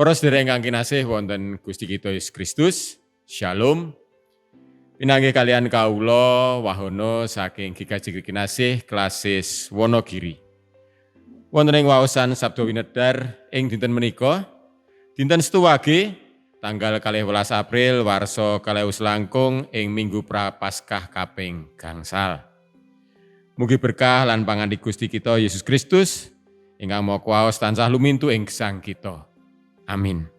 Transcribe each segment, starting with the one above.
Para sedherek ingkang kinasih wonten Gusti kita Yesus Kristus, Shalom. Pinanggih kaliyan kawula Wahono saking GKJ Kinasih Klasis Wonogiri. Wonten ing waosan Sabda Winedar ing dinten menika, dinten Setu Wage, tanggal 12 April warsa 20 langkung ing Minggu Prapaskah kaping gangsal. Mugi berkah lan pangandika Gusti kita Yesus Kristus ingkang Maha Kuwaos tansah lumintu ing gesang kita. Amin.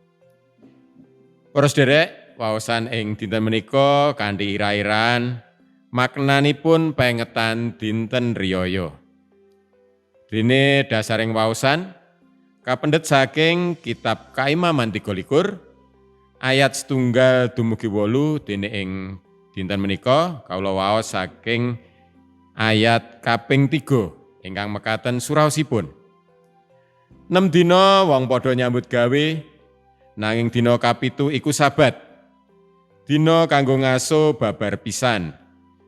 Para sederek, waosan ing dinten menika kanthi ira-iran maknanipun pengetan dinten riyaya. Dene dasaring waosan kapendhet saking kitab Kaimaman 23 ayat 1 dumugi 8, dene ing dinten menika kawula waos saking ayat kaping 3 ingkang mekaten suraosipun. 6 dina wong padha nyambut gawe, nanging dina kapitu iku Sabat. Dina kanggo ngaso babar pisan,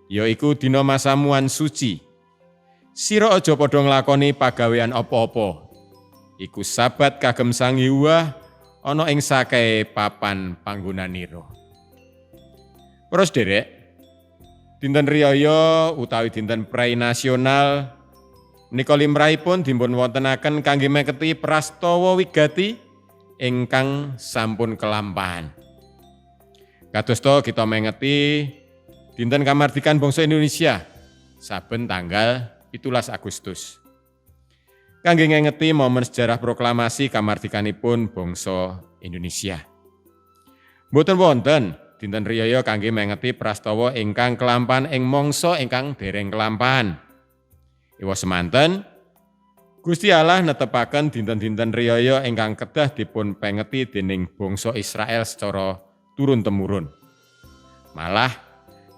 yaiku dina masamuan suci. Sira aja padha nglakoni pagawean apa-apa. Iku Sabat kagem Sang Yehuwa ana ing sakehe papan panggonanira. Para sederek, dinten riyaya utawi dinten prei nasional menika limrahipun dipun wontenaken kangge meketi prastawa wigati ingkang sampun kelampahan. Kadosta kita mengeti dinten kamardikan bangsa Indonesia saben tanggal 17 Agustus. Kangge ngengeti momen sejarah proklamasi kamardikanipun bangsa Indonesia. Mboten wonten dinten riyaya kangge mengeti prastawa ingkang kelampahan ing mangsa ingkang dereng kelampahan. Ewa semanten, Gusti Allah netepaken dinten-dinten riyaya ingkang kedah dipun pengeti dening bangsa Israel secara turun-temurun. Malah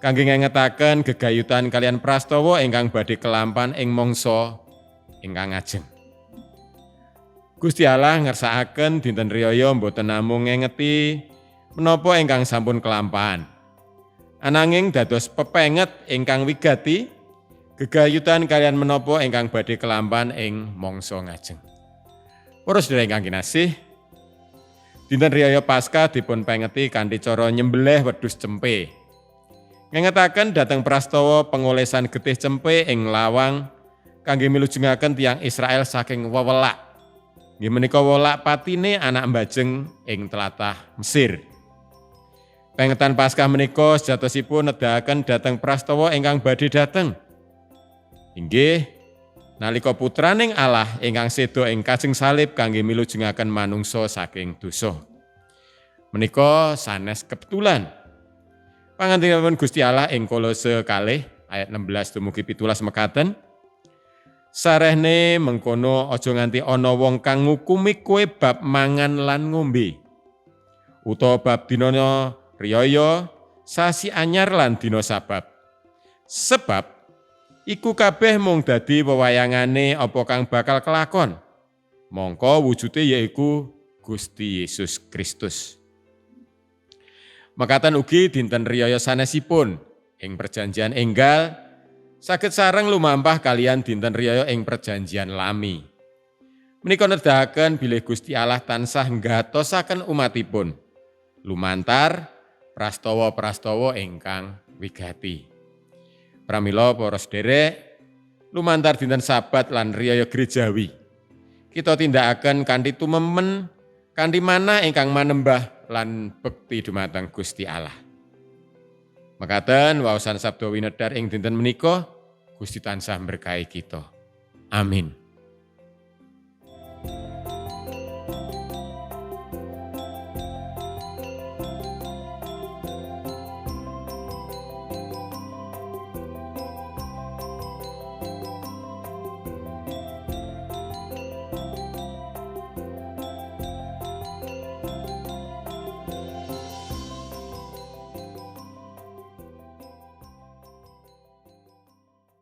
kangge ngengetaken gegayutan kaliyan prastawa ingkang badhe kelampahan ing mangsa ingkang ngajeng. Gusti Allah ngersakaken dinten riyaya mboten namung ngengeti menapa ingkang sampun kelampahan. Ananging dados pepenget ingkang wigati gegayutan kaliyan menapa ingkang badhe kelampahan ing mangsa ngajeng. Para sedherek ingkang kinasih, dinten riyaya Paskah dipun pengeti kanthi cara nyembelih wedhus cempe. Ngengetaken dhateng prastawa pengolesan getih cempe ing lawang kangge milujengaken tiyang Israel saking wewelak. Inggih menika welak patine anak mbajeng ing tlatah Mesir. Pengetan Paskah menika sejatosipun nedahaken dhateng prastawa ingkang badhe dhateng. Inggih, nalika putraning Allah ingkang seda ing kajeng salib kangge milujengaken manungsa saking dosa. Menika sanes kebetulan. Pangandikanipun Gusti Allah ing Kolose 2 ayat 16 dumugi 17 mekaten, "Sarehne mengkono aja nganti ana wong kang ngukumi kowe bab mangan lan ngombe, utawa bab dina riyaya, sasi anyar lan dina Sabat. Sebab iku kabeh mung dadi wewayangane apa kang bakal kelakon. Mongko wujude yaiku Gusti Yesus Kristus." Mekaten ugi dinten riyaya sanesipun ing perjanjian enggal saged sareng lumampah kaliyan dinten riyaya ing perjanjian lami. Menika nedahaken bilih Gusti Allah tansah nggatosaken umatipun lumantar prastawa-prastawa ingkang wigati. Pramila para sederek, lumantar dinten Sabat lan riyaya gerejawi, kita tindakaken kanthi tumemen, kanthi manah ingkang manembah lan bekti dumateng Gusti Allah. Mekaten waosan Sabda Winedar ing dinten menika, Gusti tansah berkahi kita. Amin.